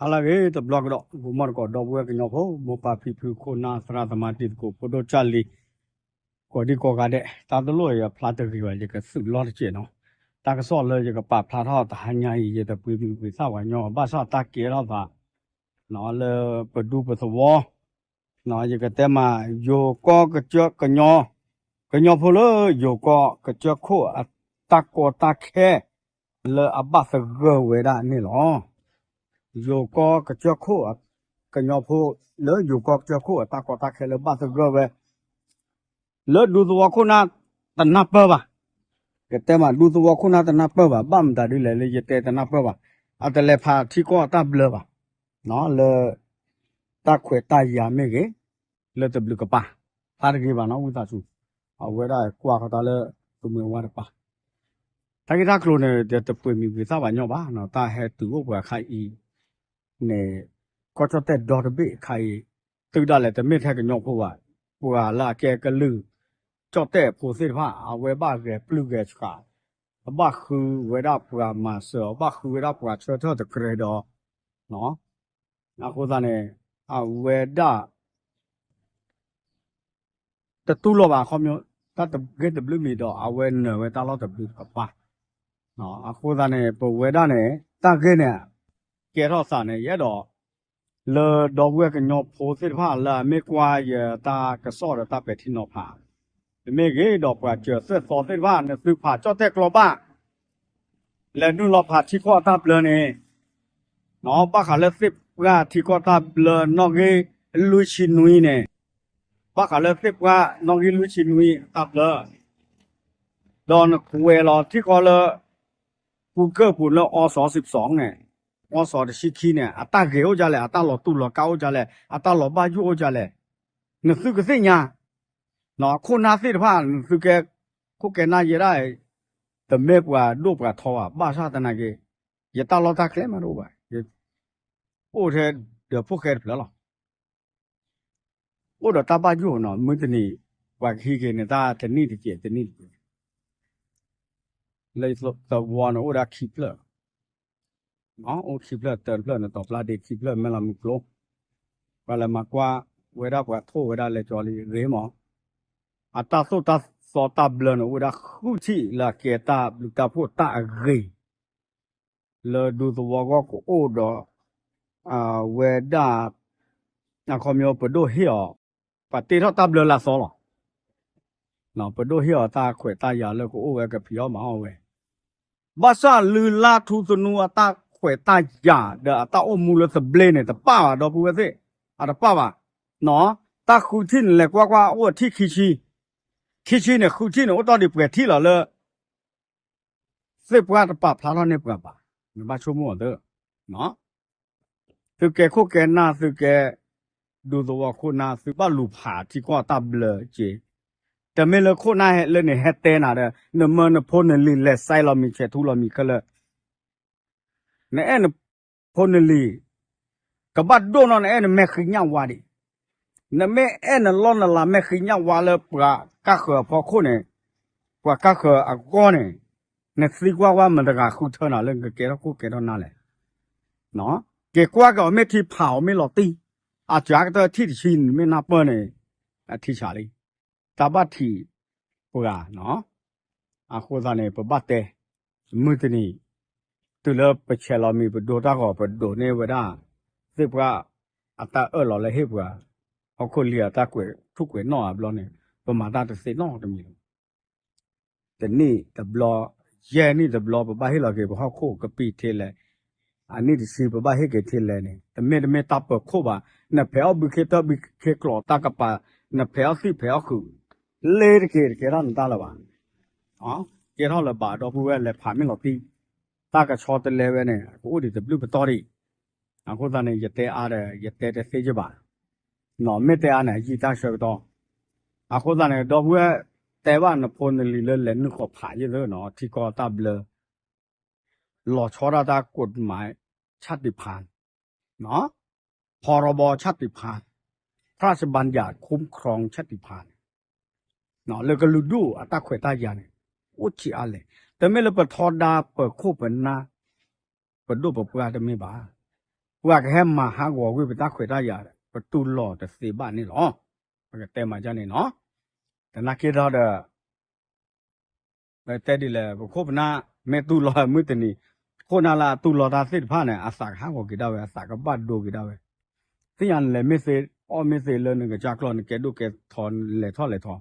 ဟါလၢအဂ့ၤ တဘျီကဒီး ဂီၤမီၢ်တကိး ဒီပုၢ်ဝဲၢ်ကညီဖိ မိၢ်ပၢ်ဖံဖု ခိၣ်နၢ် သရၣ်သမါ တံၤသကိး ဖိဒိၣ်ကၢ်လံၤ ကိးဒံကိးဂၤဒဲး တၢ်တလိၣ်ယဖျါတဂ့ၤဘၣ် ယကသုးလီၤတစဲးနီၤ. တၢ်ကစီၣ်လၢယကပာ်ဖျါထီၣ်တဟါညါအံၤ ယတပှ့ၤမံၤပှ့ၤသၣ်ပှၤညီ ဘၣ်ဆၣ်တၢ်ကဲထီၣ်သး လၢပဒူပသဝီ ယကတဲမး ယိၤကီၢ်ကစၢၢ်ကညီ ကညီဖိလၢယိၤကီၢ်ကစၢၢ်ခိၣ်အတၢ်ကီတၢ်ခဲ လၢအဘၣ်သဂၢၢ်ဝဲဒၣ်န့ၣ်လီၤ. ယိၤကီၢ်ကစၢၢ်ခိၣ် ကညီဖိ လၢယိၤကီၢ်ကစၢၢ်ခိၣ်အတၢ်ကီတၢ်ခဲလၢဘၣ်သဂၢၢ်ဝဲ လၢဒူသဝီခိၣ်နၢ်တနၢ်ပၢၢ်ဘၣ်. ကတဲမး ဒူသဝီခိၣ်နၢ်တနၢ်ပၢၢ်ဘၣ် ဘၣ်မတၤဒ်လဲၣ်လၢယတဲတနၢ်ပၢၢ်ဘၣ်. အတလဲၤဖးထံကီၢ်အတၢ်ဘျၢဘၣ်. လၢ တၢ်ခွဲးတၢ်ယာ်မ့ၢ်ဂ့ၤ လၢတဘျုးကပၤ ဖးတဂ့ၤဘၣ်နီၤ ဝံသးစူၤ အဝဲဒၣ်ကွၢ်ဃီၤတၢ်လၢ သုးမုၢ်အဝါတပၤ တၢ်ဂ့ၢ်တၢ်ကျိၤန့ၣ် တပှ့ၤမံၤပှ့ၤသၣ်ပှၤညီဘၣ်နီၤ တၢ်ဟဲတုၤအိၣ်ပှၤခါအံၤန့ၣ် ကီၢ်ကၠီၣ်တဲၣ်ဒီတဘ့ၣ်ခါအံၤ တုၤဒၣ်လဲာ်တမ့ၢ်ထဲကညီဖိဘၣ် ပှၤလၢအကဲကလုာ် ကၠီၣ်တဲၣ်ဖိသ့ၣ်တဖၣ် အဝဲဘၣ်ဂဲၤပျုၢ်ဂဲၤဆှး အဘၣ်ဃုဝဲဒၣ်ပှၤမၤစၢၤ အဘၣ်ဃုဝဲဒၣ်ပှၤဆၢထၢၣ်တကြဲးဒီး အဃိသတးန့ၣ် အဝဲဒၣ် တတူၢ်လိာ်ဘၣ်ခီပညီ တၢ်တဂ့ၢ်တဘျုးမံၤဒီး အဝဲနၢၤဝဲတၢ်လီၢ်တဘျုးတကပၤ အဃိသတးန့ၣ် ပဝဲဒၣ်န့ၣ် တၢ်ဂ့ၢ်န့ၣ် ကဲထီၣ်သးန့ၣ် ယအဲၣ်ဒိး လၢဒီပုၢ်ဝဲၢ်ကညီဖိသ့ၣ်တဖၣ်လၢအမ့ၢ်ကွၢ်ယတၢ်ကစီၣ်ဒီးတၢ်ပဲာ်ထံနီၤဖး မ့ၢ်ဂ့ၤဒီးပှၤစၢၤသွဲၣ်သီသ့ၣ်တဖၣ် နသုဖးကၠီၣ်တဲၣ်ကျီဘၣ် လဲၤနုာ်လီၤဖးထံကီၢ်တၢ်ဘျၢန့ၣ် ဘၣ်ဃးလၢသ့ၣ်ပှၢ်ထံကီၢ်တၢ်ဘျၢနီၣ်ဂံၢ်လွံၢ်ဆံနွံန့ၣ် ဘၣ်ဃးလၢသ့ၣ်ပှၢ်နီၣ်ဂံၢ်လွံၢ်ဆံနွံတၢ်ဘျၢ ဒီးနကွဲးလီၤထံကီၢ်လၢ ပူၤကၢၢ်ပူၤလၢ အီစီၤစံးပစီန့ၣ် အီစီၤတဆံခံန့ၣ် အတၢ်ဂ့ၤအိၣ်ဒ်လဲၣ် အတၢ်လီၤတူၢ်လီၤကာ်အိၣ်ဒ်လဲၣ် အတၢ်လီၤဘၣ်ယိၣ်အိၣ်ဒ်လဲၣ် နသုကသ့ၣ်ညါ ခိၣ်နၢ်သ့ၣ်တဖၣ် နသုကဲ ခိၣ်ကဲနၢ်ယဲဒၣ် တမ့ၢ်ပှၤဒိၣ်ပှၤထီဘၣ် ဘၣ်ဆၣ်သနာ်က့ ယတၢ်လီၢ်တၢ်ကျဲမးတအိၣ်ဘၣ် အိၣ်ထဲဒီးဖိၣ်ဃဲတဖျၢၣ်လီၤ အိၣ်ဒီးတၢ်ဘၣ်ယိၣ်နီၤ မုၢ်တနံၤ ပှၤကဟံးက့ၤန့ၣ်တၢ်တနံၣ်တစဲးတနံၣ်တစဲး လၢသဝီန့ၣ်အိၣ်ဒၣ်ခံဖျၢၣ် အိၣ်ခံဖျၢၣ်တၢတဖျၢၣ်န့ၣ် တီၤပျၢ်ဒ့ခံဖျၢၣ် မဲၢ်လီၤမုၢ်ကျိ ပှၤလဲၤမၤကွၢ်ဝဲဒၣ်ပှၤထိၣ်ဝဲဒၣ်လဲၤကၠီလံဂ့ၤမး အတၢ်သိၣ်တၢ်သီတၢ်ဘျၢန့ၣ် အိၣ်ဝဲဒၣ်ဃုထံၣ်လၢအကဲတၢ်ဘျုးတၢ်ဖှိၣ်တၢ်အဂ့ၤ လၢဒူသဝီဂီၢ်ကအိၣ်ဒီး အဝဲဒၣ် အခီပညီပဒိၣ်ဟ့ၣ်အီၤ ပှၤတ့ထီၣ်တၢ်ဘျၢလၢအသီလီၤ. ပဒိၣ်ဟ့ၣ်အီၤတၢ်ခွဲးတၢ်ယာ်လၢကအိၣ်ဝဲကဖံးအီၣ်မၤအီၣ်ဝဲ ဘၣ်ဆၣ်လုၢ်လၢ်ထူသနူအတၢ်ခွဲးတၢ်ယာ်ဒီးအတၢ်အိၣ်မူလၢသဘျ့န့ၣ် တပၣ်ဘၣ်ဒီပုၢ်ဝဲၢ်သ့ၣ် အတပၣ်ဘၣ်. တၢ်ဃုထံၣ်န့ၣ် လဲၤကွၢ်ကွၢ်အိၣ်ထံၣ်ခံဆံ, ခံဆံန့ၣ် ဃုထံၣ်န့ၣ် အိၣ်တ့ၢ်ဒံးပှဲၤထံၣ်လီၤလၢ သ့ၣ်ပှၢ်တပာ်ဖျါထီၣ်န့ၢ်ပှၤဘၣ်. နဘၣ်ဆိကမိၣ်အီၤသၢ သုကဲခိၣ်ကဲနၢ် သုကဲ ဒူသဝီခိၣ်နၢ် သုဘၣ်လူၤဖးထံကီၢ်တၢ်ဘျၢက့ၤ. တမ့ၢ်လၢခိၣ်နၢ်လၢန့ၣ်ဟဲတဲနၤဒီး နမၢနဖိနလံၤလဲၤစဲလီၤမံၤဆဲးထူလီၤမံၤခဲလၢာ် နအဲၣ်နဖိနလံၤ ကဘၣ်ဒိၣ်နီၢ် နအဲၣ်နမဲာ်ဃံညၣ်ဝါဒံး. နမ့ၢ်အဲၣ်နလီၢ်နလၤမဲာ်ဃံညၣ်ဝါလၢပှၤကါဃၢၤအဖီခိၣ်န့ၣ်, ပှၤကါဃၢၤအဂီၢ်န့ၣ်, နသံကွၢ်ကွၢ်မတၤတဂၤဃုထၢနၤလၢနကကဲထီၣ်ခိၣ်ကဲထီၣ်နၢ်လဲၣ်. က့ၤကွၢ်က့ၤအီၤမ့ၢ်ထံဖးအီၤမ့ၢ်လီၤတံၢ်, အစှၤကတၢၢ်ထံၣ်တဆံန့ၣ်မ့ၢ်နၢ်ပၢၢ်န့ၣ်, အထံဆးလံ. တၢ်ဘၣ်ထံးပှၤနီၤ, အဃိသတးန့ၣ် ပဘၣ်တဲ, မုၢ်တနံၤ, တုၤလၢပဆဲးလီၤမံၤ ပဒိတၢ်ဂီၤ ပဒိးန့ၢ်ဝဲဒၣ် သ့ၣ်ပှၢ်အတၢ်အၢၣ်လီၤလၢဟ့ၣ်ပှၤ, ဟီၣ်ခိၣ်လံၤအတၢ်ကွဲးထူၣ်ကွဲးနီၣ်အဘျီန့ၣ် ပမၤတၢ်တသ့နီတမံၤလီၤ. တနံၣ်တဘျီ, ယဲၢ်နံၣ်တဘျီ ပဘၣ်ဟ့ၣ်လီၤက့ၤပဟီၣ်ခိၣ်ကပံာ်ထဲလဲၣ်, အနံၣ်တဆံ ပဘၣ်ဟ့ၣ်က့ၤထဲလဲၣ်န့ၣ် တမ့ၢ်တမ့ၢ်တၢ်ပၢၤခိၣ်ဘၣ်. နဖဲးအီၣ်ဘုခ့တၢၢ်ဘုခ့ကျိာ်တၢ်ကပၤ, နဖဲးအီၣ်သံၣ်ဖဲးအီၣ်ဃုာ်, လ့တက့ၤတကဲထီၣ်နတၢ်လၢၤဘၣ်. ကဲထီၣ်လၢၤဘၣ် ဒီပုၢ်ဝဲၢ်လဲၤဖးမ့ၢ်လီၤတံၢ်, တၢ်ကဆီတလဲဝဲန့ၣ် ကအိၣ်ဒံးတဘျုးပတီၢ်ဒံး. အဃိသတးန့ၣ် ယတဲအါဒီး ယတဲတသ့ယဘၣ်. မ့ၢ်တဲအါန့ၣ် ယံာ်တၢ်ဆၢကတီၢ်. အဃိသတးန့ၣ် ဒီပုၢ်ဝဲၢ်တဲဘၣ်နဖိနလံၤလၢလဲၤနုာ်ဃီၤဖးယသ့နီၤ, ထံကီၢ်တၢ်ဘျၢ လီၤဆီဒၣ်တၢ်ကိးမး ဆၣ်တံၢ်ဖး ဖီရီဘီဆၣ်တံၢ်ဖး, พระราชบัญญัติคุ้มครองชาติพันธุ์ လၢကလုာ်ဒူၣ်အတၢ်ခွဲးတၢ်ယာ်န့ၣ် အိၣ်ဆံးအါလဲၣ်. တမ့ၢ်လၢပထီဒါပၢၤခိၣ်ပနၢ် ပဒိၣ်ပပှၢ်တမ့ၢ်ဘၣ်. ပှၤကဟဲမၤဟးဂီၤကွံာ်ပတၢ်ခွဲးတၢ်ယာ် ပတူၢ်လိာ်တသ့ဘၣ်န့ၣ်လီၤ. ပကတဲမၤဒ်န့ၣ်နီၤ. သနာ်က့ဒီး ပတဲဒ်လဲၣ် ပခိၣ်ပနၢ် မ့ၢ်တူၢ်လိာ်မုၢ်တနံၤ ခိၣ်နၢ်လၢအတူၢ်လိာ်တၢ်သ့ၣ်တဖၣ်န့ၣ် အသးကဟးဂီၤက့ၤဒၣ်ဝဲ အသးကဘၣ်ဒိက့ၤဒၣ်ဝဲ. သ့ၣ်ညါနလဲၤမ့ၢ်သ့ အီၣ်မ့ၢ်သ့လၢနကစၢ်ကျီၢ် နကဲဒိၣ်ကဲထီ လဲၤထီၣ်လဲၤထီ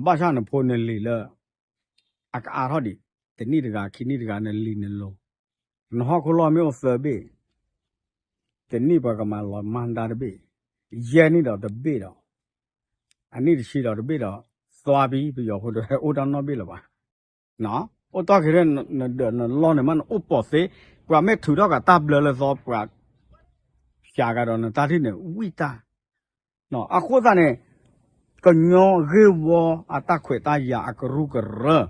ဘၣ်ဆၣ်နဖိနလံၤလၢ အကအါထီၣ်ဒံး တနံၣ်တဂၤ ခံနံၣ်တဂၤ နလံၤနလီၤ နဟီၣ်ခိၣ်လီၢ်မ့ၢ်အိၣ်သၢဘ့ၣ် တနံၣ်ပှၤကမၤလီၤမါဒါတဘ့ၣ်, ယဲၢ်နံၣ်ဒီးတဘ့ၣ်ဒီး, အနံၣ်တဆံဒီးတဘ့ၣ်ဒီး, သွါဘံ ပယီၤဖိတအိၣ်တၢ်နီတဘ့ၣ်လၢၤဘၣ်. အိၣ်တီၢ်က့ၤဒီးနဒၢးနလီၢ်န့ၣ်မး နအိၣ်ပိာ်သ့, ပှၤမ့ၢ်ထုးထီၣ်က့ၤတၢ်ဘျၢလၢသီ ပှၤ ဖျးကဒီးနတၢ်ထံၣ်န့ၣ် ဝံၣ်တၢ် အဃိသတးန့ၣ် ကညီဂ့ၢ်ဝီအတၢ်ခွဲးတၢ်ယာ်အကရူၢ်ကရၢ,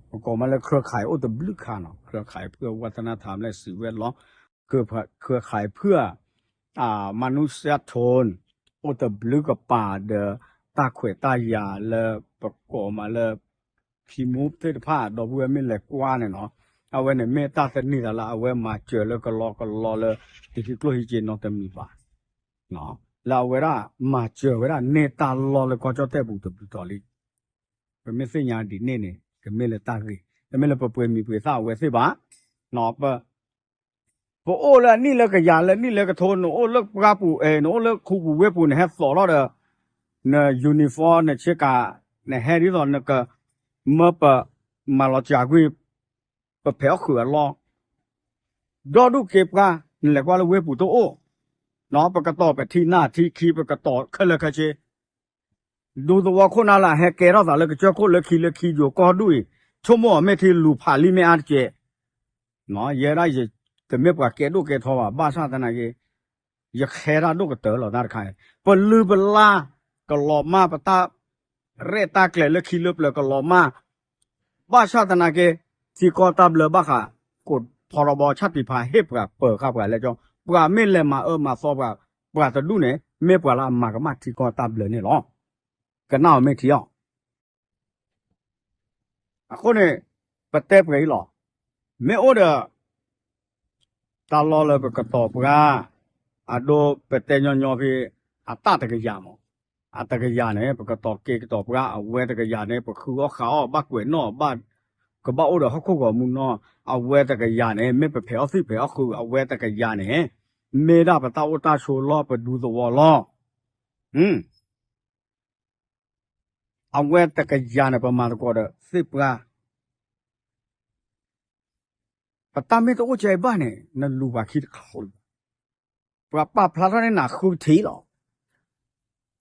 ပကိးမးလၢ เครือข่าย အိၣ်တဘျုးခါနီၤ, เครือข่ายเพื่อวัฒนธรรมและสิ่งแวดล้อม, เครือข่ายเพื่อ มนุษยชน အိၣ်တဘျုးကပၤဒီး တၢ်ခွဲးတၢ်ယာ်လၢပကိးမးလၢ ဖံမူသ့ၣ်တဖၣ် ဒီပုၢ်ဝဲၢ်မ့ၢ်လဲၤကွၢ်န့ၣ်နီၤ, အဝဲန့ၣ်မ့ၢ်တၢ်သန့ၤသးလၢအဝဲမၤစၢၤလၢကလီကလီလၢ တဟံးကျိၣ်ဟံးစ့နီတမံၤဘၣ်. လၢအဝဲဒၣ်မၤစၢၤဝဲဒၣ်န့ၢ်တၢ်လီၢ်လၢကီၢ်ကၠီၣ်တဲၣ်ပူၤတဘျုးတီၤလံ. ပမ့ၢ်သ့ၣ်ညါဒ်န့ၣ်န့ၣ် ကမ့ၢ်လၢတၢ်ဂ့ၤ, တမ့ၢ်လၢပပှဲၤမံၤပှဲၤသၣ်အဝဲသ့ၣ်ဘၣ်. ပအိၣ်လၢအနံၣ်လၢကယၤလၢနံၣ်လၢကထိ နအိၣ်လၢပှၢ်ပူၤအဲ နအိၣ်လၢခူပူၤဝ့ၢ်ပူၤ နဟဲသိးထီၣ်ဒီး န uniform နဆ့ကၤ နဟဲဒ်သိးနက မၢပမၤလီၤစှၤကွံာ် ပဖဲးအီၣ်ဃုာ်အလီၢ် ဒီဒူၣ်က့ၤပှၤ နလဲၤကွၢ်လၢဝ့ၢ်ပူၤတအိၣ်, ပကတီၤပထံနၢ်ထံခံ ပကတီၤခဲလၢာ်ခဲဆ့, ဒူသဝီခိၣ်နၢ်လၢအဟဲကဲထီၣ်သးလၢကစၢၢ်ခိၣ်လၢခံလၢခံယိၤကီၢ်ဒူၣ်အံၤ ဆိကမိၣ်အီၤမ့ၢ်ထံလူၤဖးလံမ့ၢ်အါတက့ၢ်. ယဲဒၣ်ယတမ့ၢ်ပှၤကဲဒိၣ်ကဲထီဘၣ် ဘၣ်ဆၣ်သနာ်က့ ယခဲဒၣ်ဒိၣ်ကတၢၢ်လီၤတၢ်တခါအံၤ ပလုၢ်ပလၢ်ကလီၤမၢ် ပတၢ်ရဲၣ်တၢ်ကျဲၤလၢခံလၢပျၢၤကလီၤမၢ်, ဘၣ်ဆၣ်သနာ်က့ ထံကီၢ်တၢ်ဘျၢဘၣ်ဃး ကိးဖီရီဘီဆၣ်တံၢ်ဖးဟ့ၣ်ပှၤပၢၤဃာ်ပှၤလဲၣ်ကၠီ ပှၤမ့ၢ်လဲၤမၤအၢမၤသီပှၤ ပှၤတဒူၣ်န့ၣ် မ့ၢ်ပှၤလၢအမၤကမၣ်ထံကီၢ်တၢ်ဘျၢန့ၣ်လီၤ. ကနၣ်အီၤမ့ၢ်ထံအီၤ အဃိန့ၣ် ပတဲပှဲၤအံၤလီၤ. မ့ၢ်အိၣ်ဒီး တၢ်လီၢ်လၢပကတီၤပှၤ အဒိပတဲညီညီဖဲ အတၢ်တကယၤမး, အတကယၤန့ၣ် ပကတီၤက့ၤကတီၤပှၤ အဝဲတကယၤန့ၣ် ပဃုအီၣ်ဃုအီၣ် ဘၣ်ကွဲးနီၣ်ဘၣ် ကဘၣ်အိၣ်ဒီးဟီၣ်ခိၣ်ဂီၤမူနီၢ် အဝဲတကယၤန့ၣ် မ့ၢ်ပဖဲးအီၣ်သံၣ်ဖဲးအီၣ်ဃု အဝဲတကယၤန့ၣ် မ့ၢ်ဒၣ်ပတၢ်အိၣ်တၢ်ဆိးလီၢ်ပဒူသဝီလီၤ. အဝဲတကယၤန့ၣ် ပမၤသကိးဒီးသ့ၣ်ပှၢ် ပတၢ်မ့ၢ်တအိၣ်ကဲဘၣ်န့ၣ် နလူၤပှၤခံတခီလၢၤဘၣ်. ပှၤပာ်ဖျါထီၣ်န့ၢ်နၤဃုထံၣ်လီၤ.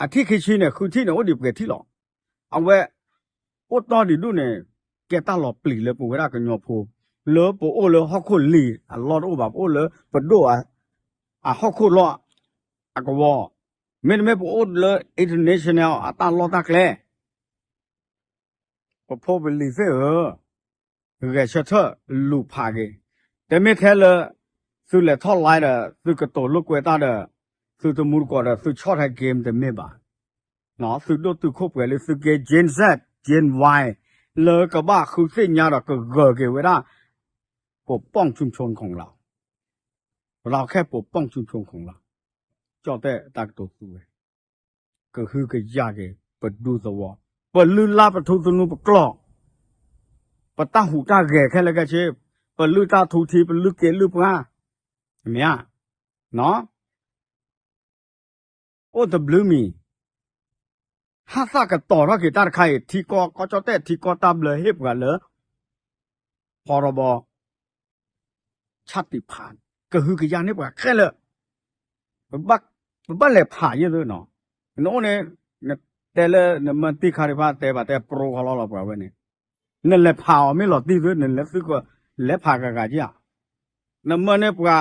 အထံၣ်ခံဆံန့ၣ် ဃုထံၣ်န့ၣ် အိၣ်ဒံးပှဲၤထံၣ်လီၤ. အဝဲ အိၣ်တီၢ်ဒံးဒူၣ်န့ၣ် ကဲတၢ်လီၤပျံၤလၢပဝဲဒၣ်ကညီဖိ လၢပအိၣ်လၢဟီၣ်ခိၣ်လံၤအလီၢ်တအိၣ်ဘၣ် ပအိၣ်လၢပဒိၣ် အဟီၣ်ခိၣ်လီၢ် အကဝီၤ မ့တမ့ၢ်ပအိၣ်လၢ international အတၢ်လီၢ်တၢ်ကျဲ ပဖိပလံၤသ့ၣ်ဧၢ, ဂဲၤဆၢထၢၣ်လူၤဖးက့ၤ, တမ့ၢ်ထဲလၢ သုလဲၤထီၣ် live ဒီး သုကတိၤလိာ်ကွဲတၢ်ဒီး သုတမူတကိးဒီး သုဆီၣ်ထဲ game တမ့ၢ်ဘၣ်. သုဒိၣ်တုာ်ခိၣ်ပှဲၤလၢသုကဲ Gen Z Gen Y လၢကဘၣ်ဃုသ့ၣ်ညါဒီးကဂၢၤက့ၤဝဲဒၣ် ပပီၣ်ဆူၣ်ဆူၣ်ခီၣ်လီၤ ပလီၢ်ခဲ ပပီၣ်ဆူၣ်ဆူၣ်ခီၣ်လီၤ ကၠီၣ်တဲၣ်တၢ်ကတိၤသူဝဲ ကဟုကယာ်က့ၤ ပဒူသဝီ, ပလုၢ်လၢ်ပထူသနူပကျိာ်, ပတၢ်ဟူးတၢ်ဂဲၤခဲလၢာ်ခဲဆ့, ပလုၢ်တၢ်ထူထံ ပလုၢ်က့လုၢ်ပှၢ်, မ့ၢ်ဧါ, အိၣ်တဘျုးမံၤ, ဟးသၣ်ကတီၤထီၣ်က့ၤတၢ်တခါအံၤ ထံကီၢ်ကီၢ်ကၠီၣ်တဲၣ် ထံကီၢ်တၢ်ဘျၢဟ့ၣ်ပှၤလၢ ဖီရီဘီ ဆၣ်တံၢ်ဖး ကဟုကယာ်န့ၢ်ပှၤခဲလၢာ်, ပဘၣ်လဲၤဖးယဲၢ်သ့နီၤ, နအိၣ်န့ၣ် နတဲလၢနမၢတံၢ်ခါတဖၣ် တဲဘၣ်တဲပြိခီလီလီၤပှၤဝဲန့ၣ်, နလဲၤဖးအီၤမ့ၢ်လီၤတံၢ်သ့ နလဲၤသုကလဲၤဖးဂၤဂၤက့ဧါ, နမၢန့ၢ်ပှၤ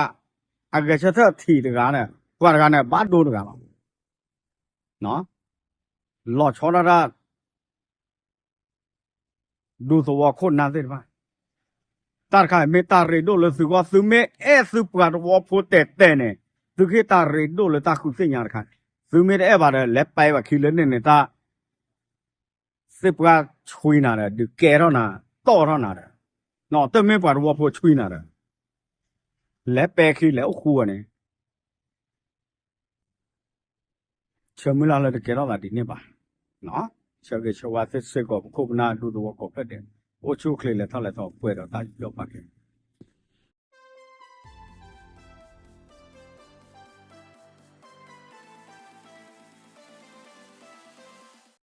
အဂဲၤဆၢထၢၣ်ထံးတဂၤန့ၣ် ပှၤတဂၤန့ၣ် ဘၣ်ဒိတဂၤလီၤ, လီၤဆီဒၣ်တၢ် ဒူသဝီခိၣ်နၢ်သ့ၣ်တဖၣ်, တၢ်တခါအံၤမ့ၢ်တၢ်ရ့ဒိၣ်လၢသုဂီၢ်, သုမ့ၢ်အဲၣ်သုပှၤသဝီဖိတဲာ်တဲာ်န့ၣ်, သုကဟ့ၣ်တၢ်ရ့ဒိၣ်လၢတၢ်ဃုသ့ၣ်ညါတခါ, သုမ့ၢ်တအဲၣ်ဘၣ်ဒီး လဲၤပဲဘၣ်ခံလၢန့ၣ်န့ၣ်တၢ် သ့ၣ်ပှၢ်ဆွံနၤဒီး ဒုးကဲထီၣ်နၤ တီၢ်ထီၣ်နၤဒီး, တမ့ၢ်ပှၤသဝီဖိဆွံနၤဒီး, လဲၤပဲခံလဲၤအိၣ်ဃူအီၤန့ၣ်, ဆၢမုၢ်လၢ်လၢတကဲထီၣ်သးဒ်န့ၣ်ဘၣ်. ဆၢဂ့ၤဆၢဝါသ့ၣ်စ့ၢ်ကီး ပခိၣ်ပနၢ်ဒူသဝီကိးဖျၢၣ်ဒဲး အိၣ်ဆူၣ်အိၣ်ချ့လဲၤထီၣ်လဲၤထီ ပှဲၤဒီးတၢ်ယူးယီၣ်ပာ်ကဲ